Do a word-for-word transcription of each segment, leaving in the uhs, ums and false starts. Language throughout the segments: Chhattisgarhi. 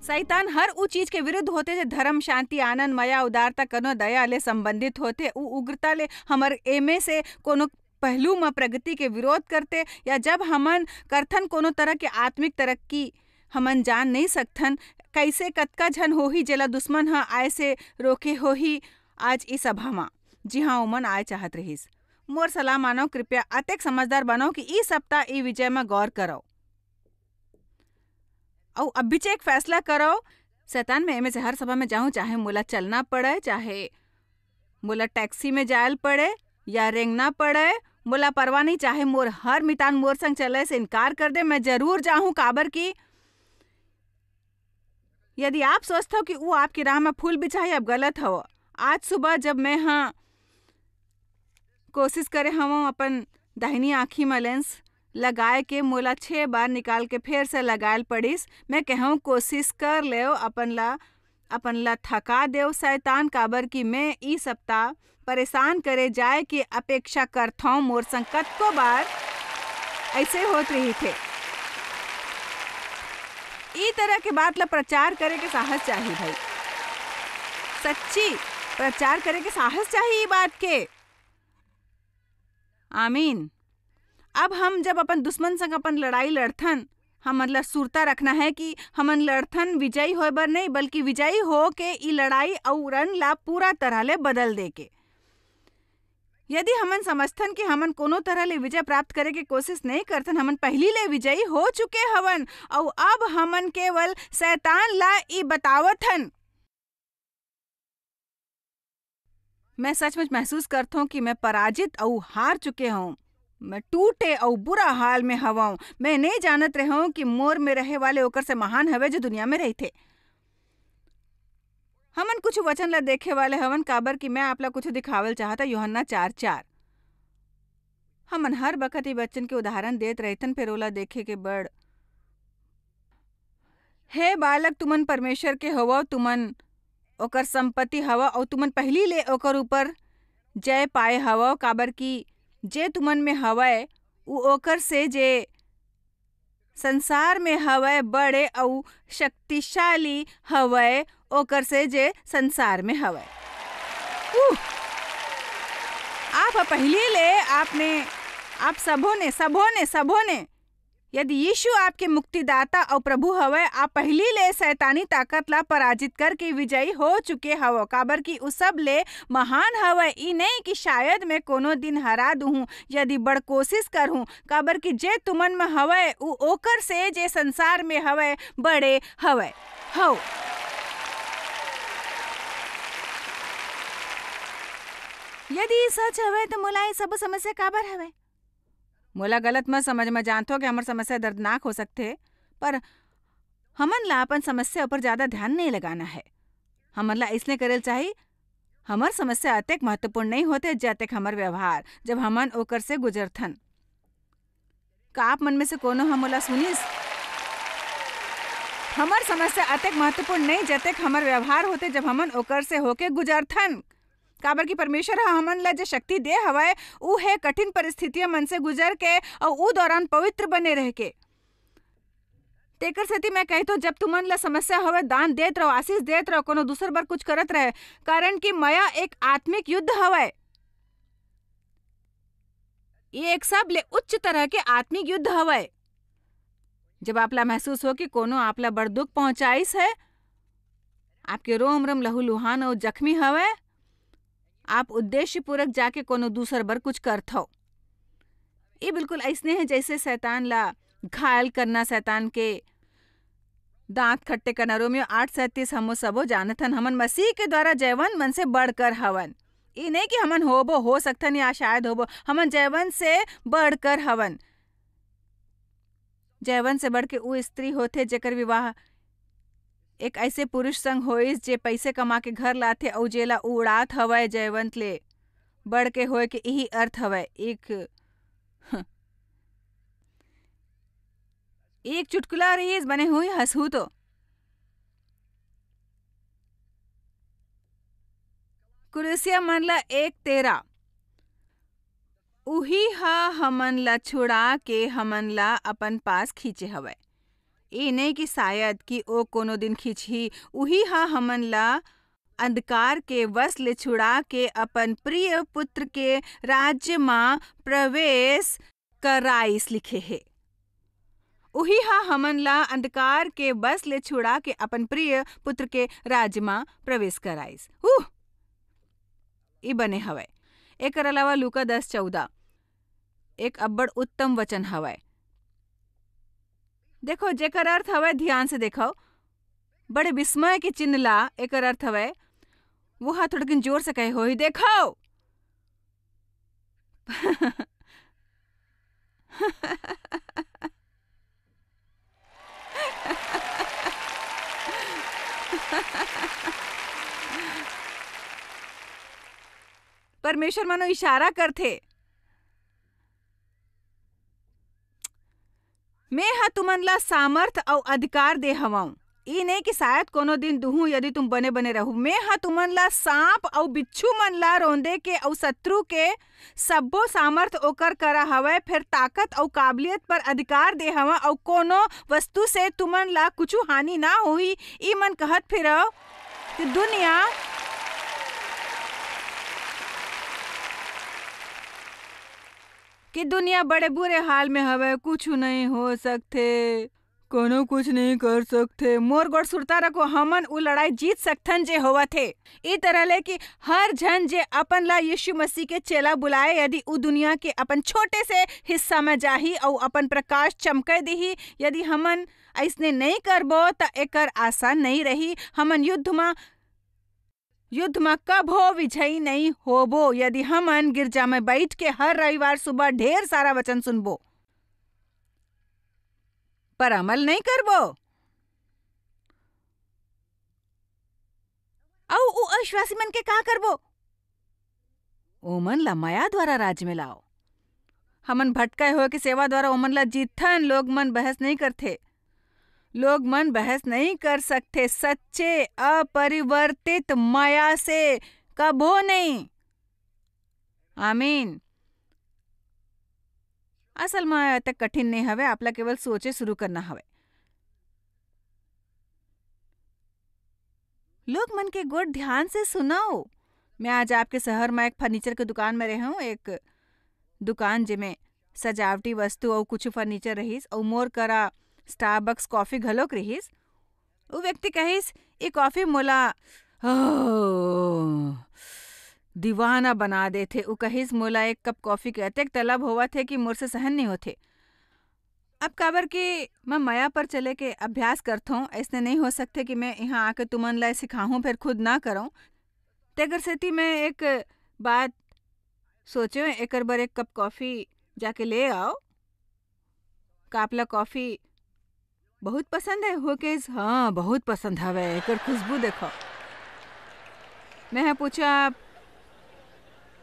शैतान हर उ चीज के विरुद्ध होथे, जे धर्म, शांति, आनंद, मया, उदारता, करुणा, दया ले संबंधित होथे। उ उग्रता ले हमर एमे से कोनो पहलू म प्रगति के विरोध करथे, या जब हमन करथन कोनो तरह के आत्मिक तरक्की, हमन जान नइ सकथन, कइसे कतका झन होही, जेला दुश्मन ह आय से रोके होही। आज ई सभा म, जी हाँ, ओमन आय चाहत रहिस। मोर सलाह मानव, कृपया अतेक समझदार बनव कि ई सप्ताह ई विजय म गौर करव। अउ अभी चे एक फैसला करव, शैतान, मैं एमे से हर सभा में जाहूं, चाहे मोला चलना पड़े, चाहे मोला टैक्सी में जायल पड़े या रेंगना पड़े, मोला परवाह नहीं, चाहे मोर हर मितान मोर संग चले से इनकार कर दे, मैं जरूर जाहूं, काबर कि यदि आप सोचथव कि वो आपके राह में फूल बिछाही, आप गलत हव। आज सुबह जब मैं हाँ कोशिश करे हवं अपन दाहिनी आँखी में लेंस लगाए के, मोला छह बार निकाल के फेर से लगायल पड़िस। मैं कहूँ, कोशिश कर लेव, अपन ला, अपन ला थका देव शैतान, काबर कि मैं ई सप्ताह परेशान करे जाए के अपेक्षा करथौं। मोर संग कतको बार ऐसे होत रही थे। ई तरह के बात ला प्रचार करे के साहस चाही भाई, सच्ची प्रचार करे के साहस चाही ई बात के। आमीन। अब हम जब अपन दुश्मन संग अपन लड़ाई लड़थन, हमन ला सुरता रखना है कि हमन लड़थन विजयी होए बर नहीं, बल्कि विजयी हो के ई लड़ाई अउ रण ला पूरा तरह ले बदल दे के। यदि हमन समझथन कि हमन कोनो तरह ले विजय प्राप्त करे के कोशिश नहीं करथन, हमन पहली ले विजयी हो चुके हवन, अउ अब हमन केवल शैतान ला ई बतावत हन। मैं सचमुच महसूस करथौं कि मैं पराजित अउ हार चुके हौं। मैं टूटे अउ बुरा हाल में हवौं। मैं नहीं जानत रहौं कि मोर में रहे वाले ओकर से महान हवे, जो दुनिया में रहिथे। हमन कुछ वचन ला देखे वाले हवन, काबर कि मैं आप ला कुछ दिखावल चाहता। यूहन्ना चार चार। हमन हर बखत ये वचन के उदाहरण देत रहिथन, फिर ओला देखे के बड़। हे बालक, तुमन परमेश्वर के होवव, तुमन ओकर संपत्ति हवव, अउ तुमन पहिली ले ओकर ऊपर जय पाए हवव, काबर कि जे तुमन में हवय, उ ओकर से जे संसार में हवय, बड़े अउ शक्तिशाली हवय ओकर से जे संसार में हवय। उह! आप ह पहिली ले, आपने, आप सबो ने, सबो ने, सबो ने, यदि यीशु आपके मुक्तिदाता अउ प्रभु हवय, आप पहिली ले शैतानी ताकत ला पराजित करके विजयी हो चुके हवव, काबर कि उ सब ले महान हवय। ई नहीं कि शायद मैं कोनो दिन हरा दूहूं, यदि बड़ कोशिश करहूं, काबर कि जे तुमन म हवय, उ ओकर से जे संसार में हवय, बड़े हवय। हव। यदि ई सच हवय, त मोला ई सबो समस्या काबर हवय? मोला गलत मत समझ, मैं जानथों कि हमर समस्या दर्दनाक हो सकथे, पर हमन ला अपन समस्या ऊपर ज्यादा ध्यान नहीं लगाना है। हमन ला अइसने करेल चाही, हमर समस्या अतेक महत्वपूर्ण नहीं होथे, जतेक हमर व्यवहार, जब हमन ओकर से गुजरथन। का आप मन में से कोनो ह मोला सुनिस? हमर समस्या अतेक महत्वपूर्ण नहीं, जतेक हमर व्यवहार होथे, जब हमन ओकर से होके गुजरथन। काबर कि परमेश्वर ह हमन ला जे शक्ति दे हवय, उ हे कठिन परिस्थितियों मन से गुजर के अउ उ दौरान पवित्र बने रह के। तेकर सेती मैं कहिथों, जब तुमन ला समस्या होवय, दान देत रहो, आशीष देत रहो, कोनो दूसर बर कुछ करत रहे, कारण कि मया एक आत्मिक युद्ध हवय। ये एक सबले उच्च तरह के आत्मिक युद्ध हवय। जब आप ला महसूस हो कि कोनो आप ला बड़ दुख पहुंचाइस है, आपके रोम रोम लहूलुहान अउ जख्मी हवय, आप उद्देश्यपूर्वक जाके कोनो दूसर बर कुछ करथव। ये बिल्कुल अइसने है, जैसे शैतान ला घायल करना, शैतान के दांत खट्टे करना। रोमियो आठ सैंतीस, हमो सबो जानत हन, हमन मसीह के द्वारा जयवंत मन से बढ़कर हवन। ये नहीं कि हमन होबो, हो सकथन या शायद होबो, हमन जयवंत से बढ़कर हवन। जयवंत से बढ़ के उ स्त्री होथे, जेकर विवाह एक ऐसे पुरुष संग होइस, जे पैसे कमा के घर लाथे अउ जेला उ उड़ात हवय। जयवंत ले बढ़ के होए के इही अर्थ हवय। एक, एक चुटकुला रहिस, बने हुई हंसहू तो। कुरुसिया मन ला एक तेरा। उही ह हमन ला छुड़ा के हमन ला अपन पास खींचे हवय। ए नइ कि शायद कि ओ कोनो दिन खींचही, उही ह हमन ला अंधकार के वश ले छुड़ा के अपन प्रिय पुत्र के राज्य म प्रवेश कराइस लिखे हे। उही ह हमन ला अंधकार के वश ले छुड़ा के अपन प्रिय पुत्र के राज्य म प्रवेश कराइस। उह! ई बने हवय। एकर अलावा लूका दस चौदह एक अब्बड़ उत्तम वचन हवय। देखो, जेकर अर्थ हवय, ध्यान से देखो, बड़े विस्मय के चिन्ह ला एकर अर्थ हवय, वो ह थोड़किन जोर से कहे होही, "देखो!" परमेश्वर मानो इशारा करथे, "मैं ह तुमन ला सामर्थ अउ अधिकार दे हवंव।" ई नइ कि शायद कोनो दिन दुहूं, यदि तुम बने-बने रहू। मैं ह तुमन ला सांप अउ बिच्छू मन ला रोंदे के अउ शत्रु के सब्बो सामर्थ ओकर करा हवय, फेर ताकत अउ काबिलियत पर अधिकार दे हवंव, अउ कोनो वस्तु से तुमन ला कुछु हानि ना होही। ई मन कहत फिरव कि दुनिया कि दुनिया बड़े बुरे हाल में हवय, कुछु नइ हो सकथे, कोनो कुछ नइ कर सकथे। मोर गोठ सुरता रखो, हमन उ लड़ाई जीत सकथन जे होवत हे। ई तरह ले कि हर झन जे अपन ला यीशु मसीह के चेला बुलाए, यदि उ दुनिया के अपन छोटे से हिस्सा में जाही अउ अपन प्रकाश चमके दिही, यदि हमन अइसने नइ करबो, त एकर आशा नइ रही। हमन युद्ध म युद्ध म कभो विजयी नइ होबो, यदि हमन गिरजा म बइठ के हर रविवार सुबह ढेर सारा वचन सुनबो, पर अमल नइ करबो। अउ उ अविश्वासी मन के का करबो? ओमन ला मया द्वारा राज में लाओ। हमन भटकाए होए के सेवा द्वारा ओमन ला जीतथन। लोग मन बहस नइ करथे। लोग मन बहस नइ कर सकथे सच्चे, अपरिवर्तित मया से, कभो नइ। आमीन। असल म अतेक कठिन नइ हवय, आप ला केवल सोचे शुरू करना हवय। लोग मन के गोठ ध्यान से सुनव। मैं आज आपके शहर म एक फर्नीचर के दुकान म रेहेंव, एक दुकान जेमे सजावटी वस्तु अउ कुछु फर्नीचर रहिस, अउ मोर करा Starbucks कॉफी घलोक रहिस। उ व्यक्ति कहिस, "ए कॉफी मोला, ओह, दीवाना बना देथे।" उ कहिस, "मोला एक कप कॉफी के अतेक तलब होवत हे कि मोर से सहन नइ होथे।" अब काबर कि मैं मया पर चले के अभ्यास करथों, अइसने नइ हो सकथे कि मैं इहाँ आके तुमन ला सिखाहूँ, फेर खुद ना करौं। तेकर सेती मैं एक बात सोचेंव, एकर बर एक कप कॉफी जाके ले आओ। का आप ला कॉफी बहुत पसंद हे? हो कहिस, "हाँ, बहुत पसंद हवय, एकर खुशबू देखो।" मैं ह पूछा, "आप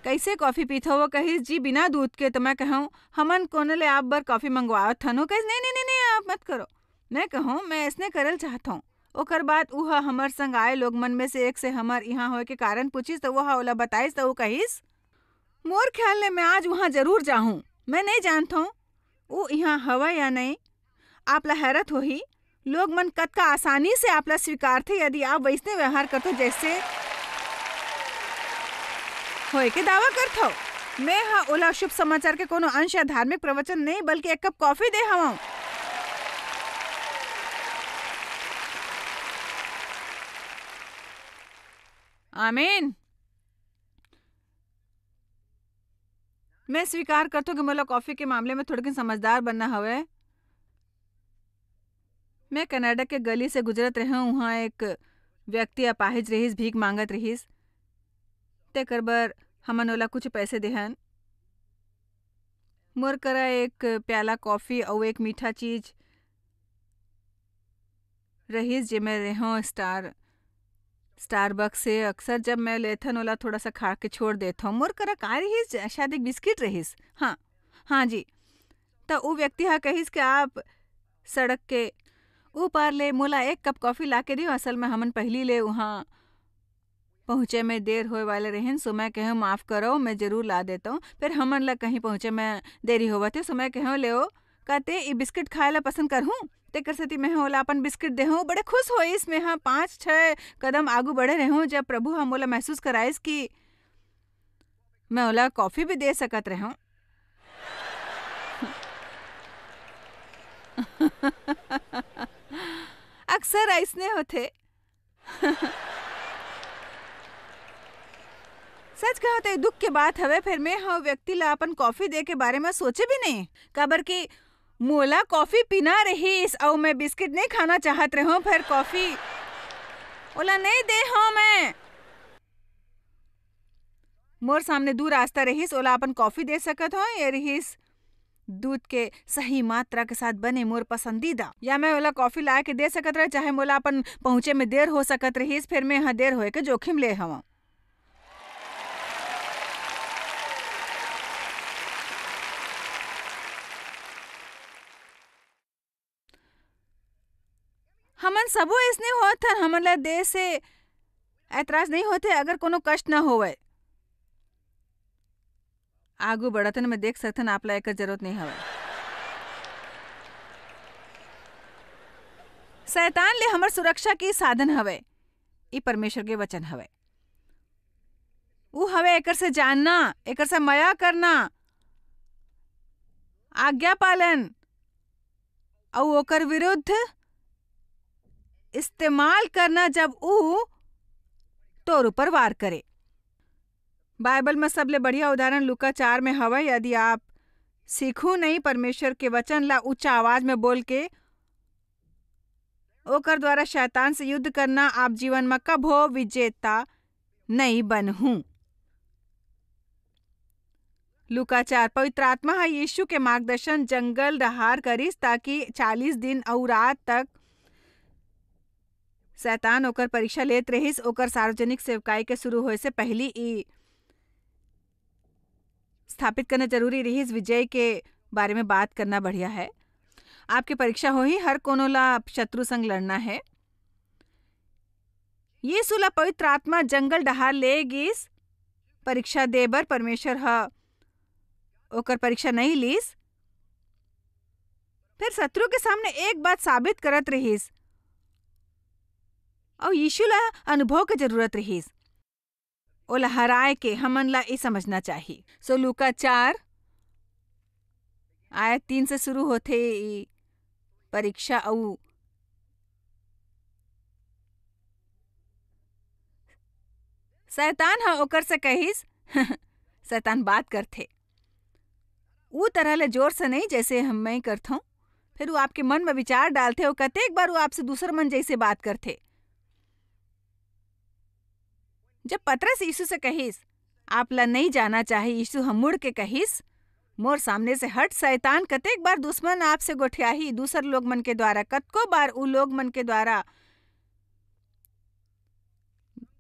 कइसे कॉफी पीथव?" वो कहिस, "जी, बिना दूध के।" त मैं कहूँ, "हमन कोनो ले आप बर कॉफी मंगवावत हन।" वो कहिस, "नहीं, नहीं, नहीं, नहीं, आप मत करो।" मैं कहूँ, "मैं अइसने करल चाहत हूँ।" ओकर बाद उह हमर संग आए लोग मन में से एक से हमर इहाँ होए के कारण पूछिस, त वो ह ओला बताइस, त वो कहिस, "मोर ख्याल ले मैं आज वहाँ जरूर जाहूँ। मैं नहीं जानत हूँ, वो इहाँ हवय या नहीं।" आप ला हैरत होही, लोग मन कतका आसानी से आप ला स्वीकारथे, यदि आप वइसने व्यवहार करथो, जइसे होए के दावा करथो। मैं ह ओला शुभ समाचार के कोनो अंश या धार्मिक प्रवचन नहीं, बल्कि एक कप कॉफी दे हवंव। आमीन। मैं स्वीकार करथों कि मोला कॉफी के मामले में थोड़किन समझदार बनना हवय। मैं कनाडा के गली से गुजरत रहेंव, उहाँ एक व्यक्ति अपाहिज रहिस, भीख मांगत रहिस। तेकर बर हमन ओला कुछ पैसे देहन। मोर करा एक प्याला कॉफी अउ एक मीठा चीज रहिस, जेमे रेहो स्टार, Starbucks से अक्सर जब मैं लेथन, ओला थोड़ा सा खा के छोड़ देथव। मोर करा का रहिस? ज-, शायद एक बिस्किट रहिस। हाँ, हाँ जी। त उ व्यक्ति ह कहिस कि आप सड़क के उ पार ले मोला एक कप कॉफी ला के दियो। असल में हमन पहिली ले उहाँ पहुँचे में देर होए वाले रहेन, सो मैं कहेंव, "माफ करो, मैं जरूर ला देतंव।" फिर हमन ला कहीं पहुँचे में देरी होवत हे, सो मैं कहेंव, "लेओ, का तें ई बिस्किट खाए ला पसंद करहूँ?" तेकर सेती मैं ह ओला अपन बिस्किट देहूँ। बड़े खुश होइस। मैं ह पाँच छः कदम आगू बढ़े रहूँ, जब प्रभु ह मोला महसूस कराइस कि मैं ओला कॉफी भी दे सकत रहूँ। अक्सर अइसने होथे। सच कहत, ये दुख के बात हवे, फेर मैं ह व्यक्ति ला अपन कॉफी दे के बारे में सोचे भी नहीं, काबर कि मोला कॉफी पीना रहिस अउ मैं बिस्किट नहीं खाना चाहत रहूं, फेर कॉफी ओला नहीं दे हूं मैं। मोर सामने दू रास्ता रहिस, ओला अपन कॉफी दे सकत हूं, ये रहिस दूध के सही मात्रा के साथ बने मोर पसंदीदा, या मैं ओला कॉफी ला के दे सकत रहे, चाहे मोला अपन पहुंचे में देर हो सकत रहिस, फेर मैं ह देर होए के जोखिम ले हवं। हमन सबो अइसने होत हन, हमन ला देह से ऐतराज नहीं होथे अगर कोनो कष्ट न होवय। आगू बढ़त हन, मैं देख सकथन, आप ला एकर जरूरत नहीं हवय। शैतान ले हमर सुरक्षा के साधन हवय, ई परमेश्वर के वचन हवय। ऊ हवे एकर से जानना, एकर से मया करना, आज्ञा पालन, अउ ओकर विरुद्ध इस्तेमाल करना, जब ऊ तोर ऊपर वार करे। बाइबल में सबले बढ़िया उदाहरण लूका चार में हवय। यदि आप सीखू नहीं परमेश्वर के वचन ला ऊंचा आवाज में बोल के, ओकर द्वारा शैतान से युद्ध करना, आप जीवन में कभो विजेता नहीं बनहू। लूका चार, पवित्र आत्मा ह यीशु के मार्गदर्शन जंगल डहार करिस, ताकि चालीस दिन अउ रात तक शैतान ओकर परीक्षा लेत रहिस। ओकर सार्वजनिक सेवकाई के शुरू होए से पहली ई स्थापित करना जरूरी रहिस, विजय के बारे में बात करना बढ़िया है। आपके परीक्षा होही, हर कोनो ला शत्रु संग लड़ना है। यीशु ला पवित्र आत्मा जंगल डहार ले गिस परीक्षा दे बर। परमेश्वर ह ओकर परीक्षा नहीं लीस, फिर शत्रु के सामने एक बात साबित करत रहिस, अउ यीशु ला अनुभव के जरूरत रहिस। ओला हराए के हमन ला ई समझना चाही। सो लूका चार आयत तीन से शुरू होथे ई परीक्षा, अउ शैतान ह ओकर से कहिस, शैतान बात करथे, ऊ तरह ले जोर से नहीं, जैसे हम मैं करथौं। फिर वो आपके मन में विचार डालथे, और कतेक बार वो आपसे दूसर मन जैसे बात करथे। जब पतरस यीशु से कहिस, "आप ला नहीं जाना चाही," यीशु ह मुड़ के कहिस, "मोर सामने से हट शैतान, कतेक बार दुश्मन आपसे गोठियाही दूसर लोग मन के द्वारा, कतको बार उ लोग मन के द्वारा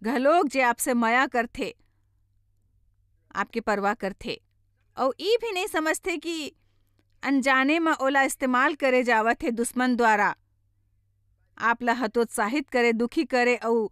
घलोक जे आपसे मया करथे, आपके परवाह करथे, अउ ई भी नहीं समझथे कि अनजाने म ओला इस्तेमाल करे जावत हे दुश्मन द्वारा, आप ला हतोत्साहित करे, दुखी करे अउ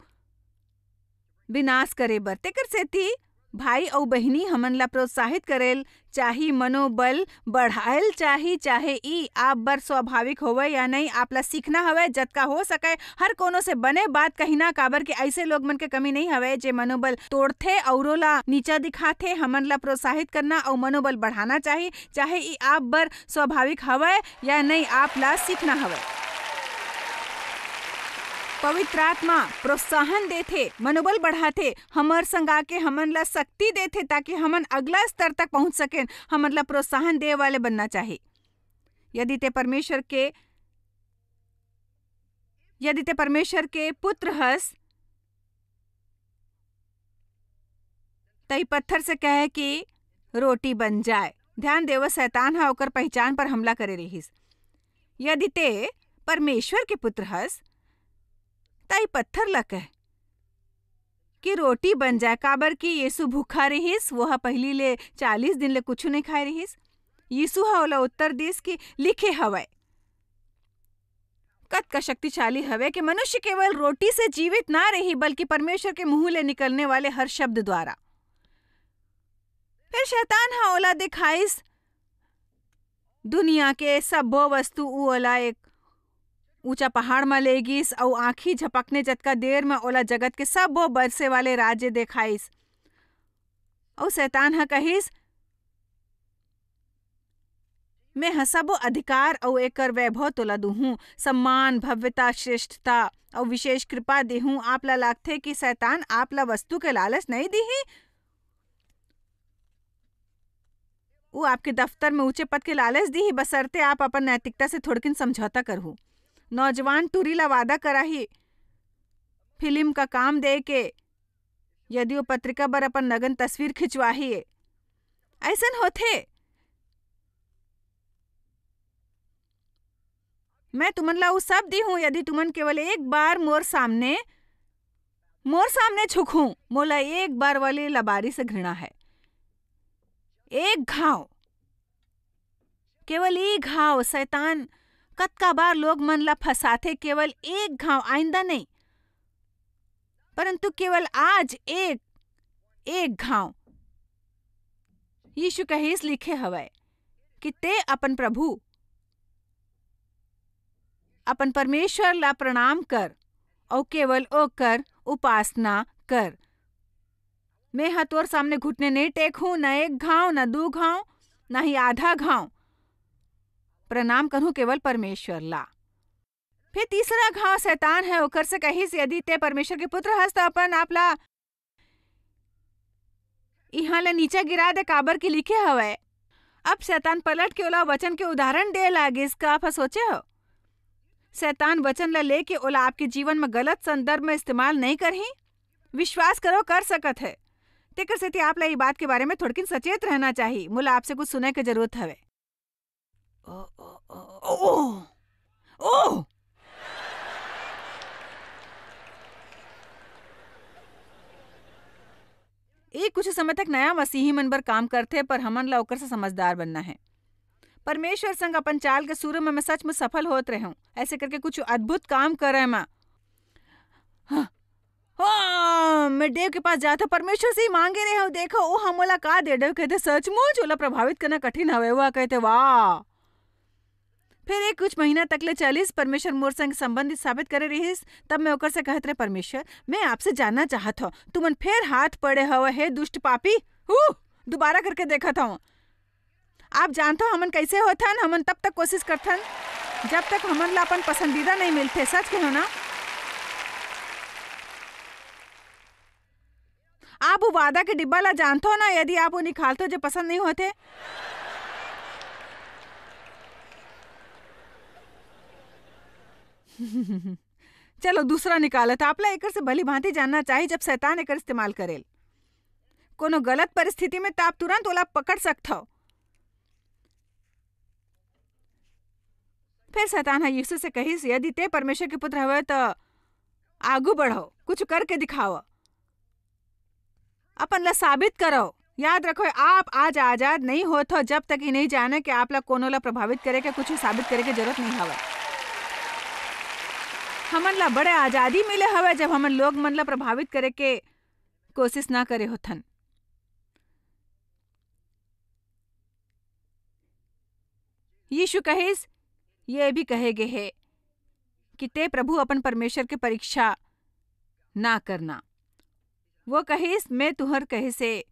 विनाश करे बर।" तेकर सेती भाई अउ बहिनी, हमन ला प्रोत्साहित करेल चाही, मनोबल बढ़ाएल चाही, चाहे ई आप बर स्वाभाविक होवय या नहीं, आप ला सीखना हवय। जतका हो सकय, हर कोनो से बने बात कहिना, काबर के अइसे लोग मन के कमी नहीं हवय, जे मनोबल तोड़थे, औरो ला नीचा दिखाथे। हमन ला प्रोत्साहित करना अउ मनोबल बढ़ाना चाही, चाहे ई आप बर स्वाभाविक हवय या नहीं, आप ला सीखना हवय। पवित्र आत्मा प्रोत्साहन देथे, मनोबल बढ़ाथे, हमर संग आके हमन ला शक्ति देथे, ताकि हमन अगला स्तर तक पहुंच सकेन। हमन ला प्रोत्साहन देवे वाले बनना चाही। यदि ते परमेश्वर के, यदि ते परमेश्वर के पुत्र हस, तई पत्थर से कहे कि रोटी बन जाए। ध्यान देव, शैतान ह ओकर पहचान पर हमला करे रहिस। यदि ते परमेश्वर के पुत्र हस, तई पत्थर ला कह कि रोटी बन जाए, काबर कि यीशु भूखा रहिस, वो ह पहिली ले चालीस दिन ले कुछु नहीं खाए रहिस। यीशु ह ओला उत्तर दिस कि लिखे हवय। कतका शक्तिशाली हवय कि मनुष्य केवल रोटी से जीवित ना रही, बल्कि परमेश्वर के मुंह ले निकलने वाले हर शब्द द्वारा। फिर शैतान ह ओला दिखाइस दुनिया के सब्बो वस्तु, ऊ ओला एक ऊंचा पहाड़ म ले गिस अऊ आंखी झपकने जतका देर म ओला जगत के सबो बरसे वाले राज्य देखाइस। अऊ शैतान ह कहिस, "मैं ह सबो अधिकार अऊ एकर वैभव तोला दूहूं, सम्मान, भव्यता, श्रेष्ठता अऊ विशेष कृपा देहूं।" आप ला लागथे कि शैतान आप ला वस्तु के लालच नहीं दीही? वो आपके दफ्तर में ऊंचे पद के लालच दीही, बशर्ते आप अपन नैतिकता से थोड़किन समझौता करहू। नौजवान टूरी ला वादा कराही, फिल्म का काम दे के, यदि वो पत्रिका बर अपन नग्न तस्वीर खिंचवाही। ऐसन होथे। मैं तुमन ला वो सब दीहूं, यदि तुमन केवल एक बार मोर सामने, मोर सामने झुकहूं। मोला एक बार वाली लबारी से घृणा है। एक घाव, केवल एक घाव। शैतान कतका बार लोग मन ला फंसाथे, केवल एक घाव, आइंदा नहीं, परंतु केवल आज एक, एक घाव। यीशु कहिस, "लिखे हवय कि ते अपन प्रभु, अपन परमेश्वर ला प्रणाम कर अऊ केवल ओकर उपासना कर।" मैं ह तोर सामने घुटने नहीं टेकहूं, न एक घाव, न दू घाव, न ही आधा घाव। प्रणाम करहूं केवल परमेश्वर ला। फिर तीसरा घाव शैतान ह ओकर से कहिस, "यदि ते परमेश्वर के पुत्र हस, त अपन आप ला इहां ले नीचा गिरा दे, काबर कि लिखे हवय।" अब शैतान पलट के ओला वचन के उदाहरण दे लागिस। का आप ह सोचे हो? शैतान वचन ला लेके ओला आपके जीवन में गलत संदर्भ में इस्तेमाल नहीं करही। विश्वास करो, कर सकत है। तेकर सेती आप ला ये बात के बारे में थोड़किन सचेत रहना चाहिए। मोला आपसे कुछ सुने के जरूरत हवे। ओ, ओ, ओ, ओ, ओ। ये कुछ समय तक नया मसीही मन बर काम करथे, पर हमन ला ओकर से समझदार बनना है। परमेश्वर संग अपन चाल के शुरू में मैं सचमुच सफल होत रहे हूँ, ऐसे करके कुछ अद्भुत काम करे में। हाँ, हाँ, मैं देव के पास जात हूँ, परमेश्वर से ही मांगे रहे हूँ, देखो, वो हमोला का दे। देव कहते, "सचमुच?" ओला प्रभावित करना कठिन हवे। वह कहते, "वाह।" फिर एक कुछ महीना तक ले चलिस, परमेश्वर मोर संग संबंध स्थापित करे रहिस। तब मैं ओकर से कहत रहे, "परमेश्वर, मैं आपसे जानना चाहत हूँ, तुमन फिर हाथ पड़े हव, हे दुष्ट पापी। हू, दोबारा करके देखत हूँ।" आप जानथो हमन कैसे होथन? हमन तब तक कोशिश करथन, जब तक हमन ला अपन पसंदीदा नहीं मिलथे। सच कहो ना? आप वो वादा के डिब्बा ला जानथो ना, यदि आप वो निकालथो जो पसंद नहीं होथे? चलो, दूसरा निकालत। आपला एकर से भली भांति जानना चाहिए, जब शैतान एकर इस्तेमाल करेल। कोनो गलत परिस्थिति में त आप तुरंत ओला पकड़ सकथव। फिर शैतान ह यीशु से कहिस, "यदि ते परमेश्वर के पुत्र हवय, त आगू बढ़व, कुछ करके दिखाव, अपन ला साबित करव।" याद रखो, आप आज आजाद नहीं होत हो, जब तक ये नहीं जाने कि आप ला कोनो ला प्रभावित करे के, कुछ साबित करे के जरूरत नहीं हवय। हमन ला बड़े आजादी मिले हवय, जब हमन लोग मन ला प्रभावित करे के कोशिश ना करे होथन। यीशु कहिस, "ये भी कहे गे हे कि ते प्रभु अपन परमेश्वर के परीक्षा ना करना।" वो कहिस, "मैं तुहर कहे से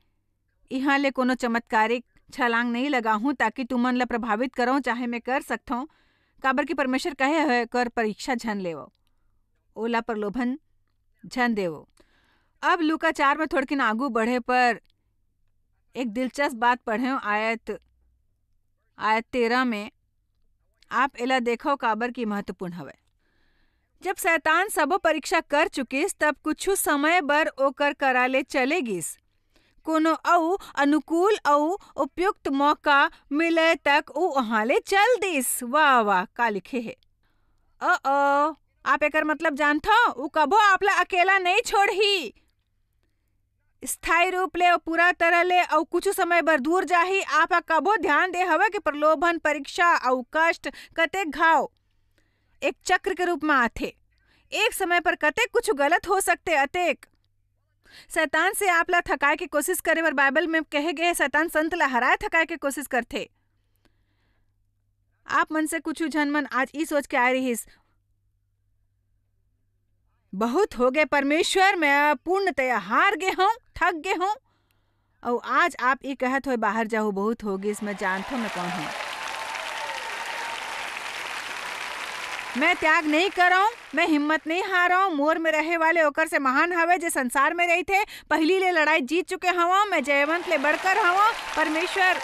इहां ले कोनो चमत्कारिक छलांग नहीं लगाहूं, ताकि तुमन ला प्रभावित करंव, चाहे मैं कर सकथंव, काबर कि परमेश्वर कहे हे, कर परीक्षा झन लेवो, ओला प्रलोभन झन देवो।" अब लूका चार में थोड़किन आगू बढ़े पर एक दिलचस्प बात पढ़ेंव, आयत, आयत तेरह में। आप एला देखव, काबर की महत्वपूर्ण हवय। जब शैतान सबो परीक्षा कर चुकिस, तब कुछु समय बर ओकर करा ले चले गिस। कोनो अउ अनुकूल अउ उपयुक्त मौका मिले तक ऊ उहां ले चल दिस। वाह, वाह, का लिखे हे। ओ, ओ, आप एकर मतलब जानथव? ऊ कभो आप ला अकेला नहीं छोड़ही। स्थायी रूप ले अउ पूरा तरह ले अउ कुछु समय बर दूर जाही। आप ह कभो ध्यान दे हवय कि प्रलोभन, परीक्षा अउ कष्ट, कतेक घाव एक चक्र के रूप म आथे। एक समय पर कतेक कुछु गलत हो सकथे, अतेक। शैतान से आप ला थकाए के कोशिश करे बर बाइबल में कहे गे हे, शैतान संत ला हराए थकाए के कोशिश करथे। आप मन से कुछु झन मन आज ई सोच के आए रहिस, बहुत हो गए परमेश्वर, मैं पूर्णतया हार गे हूँ, थक गे हूँ। अउ आज आप ये कहत होए, "बाहर जाहू, बहुत हो गिस, मैं जानथों मैं कौन हूँ।" मैं त्याग नहीं करौं, मैं हिम्मत नहीं हारौं। मोर में रहे वाले ओकर से महान हवे, जे संसार में रहिथे। पहिली ले लड़ाई जीत चुके हवं, मैं जयवंत ले बढ़कर हवं। परमेश्वर,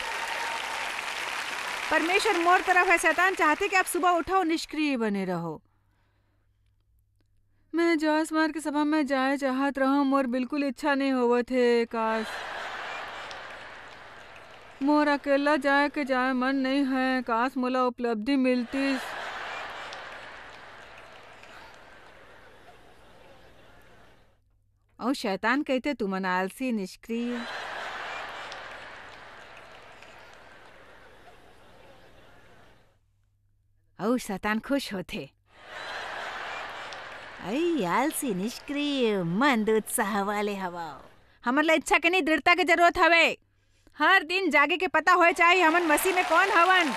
परमेश्वर मोर तरफ है। शैतान चाहथे कि आप सुबह उठो, निष्क्रिय बने रहो। मैं जॉयस मार के सभा में जाए चाहत रहूं, मोर बिल्कुल इच्छा नहीं होवत हे। काश, मोर अकेला जाए के जाए मन नहीं है। काश, मोला उपलब्धि मिलतिस। अउ शैतान कहते, "तुमन आलसी, निष्क्रिय।" अउ शैतान खुश होथे। "अई आलसी, निष्क्रिय, मंद उत्साह वाले हवव। हमन ला इच्छा के नहीं, दृढ़ता के जरूरत हवे। हर दिन जागे के पता होए चाही, हमन मसीह में कौन हवन।"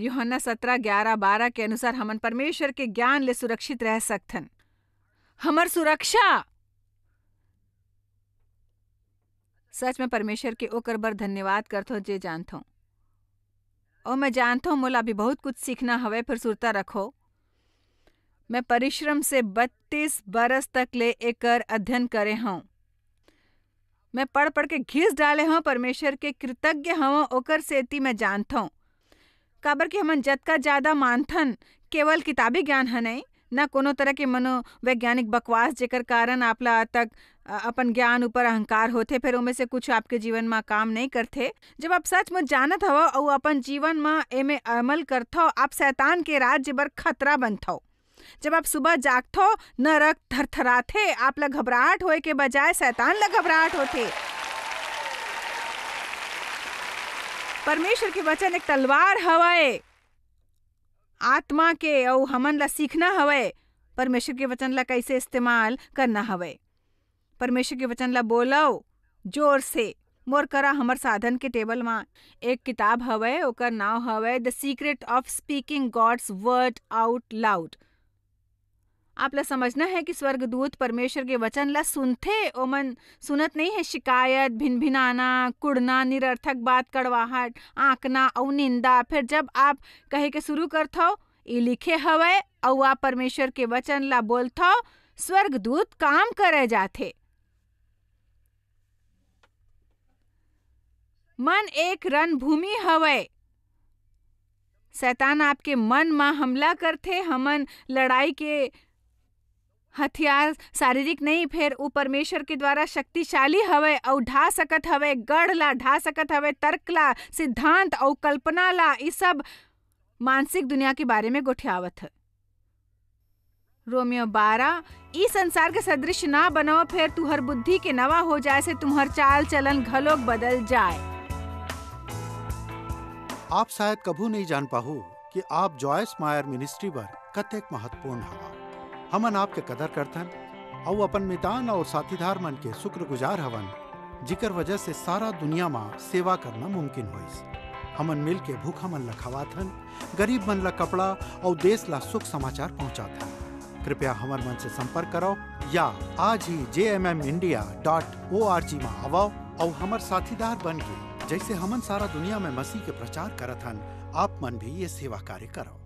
यूहन्ना सतरा, ग्यारह, बारह के अनुसार हमन परमेश्वर के ज्ञान ले सुरक्षित रह सकथन। हमर सुरक्षा, सच में परमेश्वर के ओकर बर धन्यवाद करथों, जे जानथों। अउ मैं जानथों, मोला अभी बहुत कुछ सीखना हवे, फिर सुरता रखो। मैं परिश्रम से बत्तीस बरस तक ले एकर अध्ययन करे हूँ। मैं पढ़ पढ़ के घिस डाले हूँ, परमेश्वर के कृतज्ञ हूँ, ओकर सेती मैं जानथों। काबर कि हमन जतका ज्यादा मानथन, केवल किताबी ज्ञान ह नहीं, न कोनो तरह के मनोवैज्ञानिक बकवास, जेकर कारण आप ला तक, अ, अपन ज्ञान ऊपर अहंकार होथे, फिर ओमे से कुछ आपके जीवन म काम नहीं करथे। जब आप सचमुच जानत हवव अउ अपन जीवन म एमे अमल करथव, आप शैतान के राज्य बर खतरा बनथव। जब आप सुबह जागथव, नरक थरथराथे, आप ला घबराहट होए के बजाय शैतान ला घबराहट होथे। परमेश्वर के वचन एक तलवार हवय, आत्मा के, अउ हमन ला सीखना हवय परमेश्वर के वचन ला कैसे इस्तेमाल करना हवय। परमेश्वर के वचन ला बोलव जोर से। मोर करा हमर साधन के टेबल म एक किताब हवय, ओकर नाव हवय The Secret of Speaking God's Word Out Loud। आप ला समझना है कि स्वर्गदूत परमेश्वर के वचन ला सुनथे, ओमन सुनत नहीं है शिकायत, भिनभिनाना, कुड़ना, निरर्थक बात, कड़वाहट, आंकना अउ निंदा। फिर जब आप कहे के शुरू करथव, "ई लिखे हवय," अउ आप परमेश्वर के वचन ला बोलथव, स्वर्गदूत काम करे जाथे। मन एक रणभूमि हवय। शैतान आपके मन म हमला करथे। हमन लड़ाई के हथियार शारीरिक नहीं, फेर उ परमेश्वर के द्वारा शक्तिशाली हवय अउ ढा सकत हवय, गढ़ ला ढा सकत हवय, तर्क ला, सिद्धांत अउ कल्पना ला, ई सब मानसिक दुनिया के बारे में गोठियावत है। रोमियो बारह, "ई संसार के सदृश ना बनो, फेर तुहर बुद्धि के नवा हो जाए से तुम्हर चाल चलन घलोक बदल जाए।" आप शायद कभू नहीं जान पाहू कि आप जॉयस मायर मिनिस्ट्री बर कतेक महत्वपूर्ण हवा। हमन आपके कदर करथन अउ अपन मितान अउ साथीदार मन के शुक्रगुजार हवन, जिकर वजह से सारा दुनिया म सेवा करना मुमकिन होइस। हमन मिल के भूखा मन ल खवाथन, गरीब मन ल कपड़ा अउ देश ल शुभ समाचार पहुंचाथन। कृपया हमर मन से संपर्क करव या आज ही J M M India dot O R G म आवव अउ हमर साथीदार बन के, जैसे हमन सारा दुनिया में मसीह के प्रचार करत हन, आप मन भी ये सेवा कार्य करव।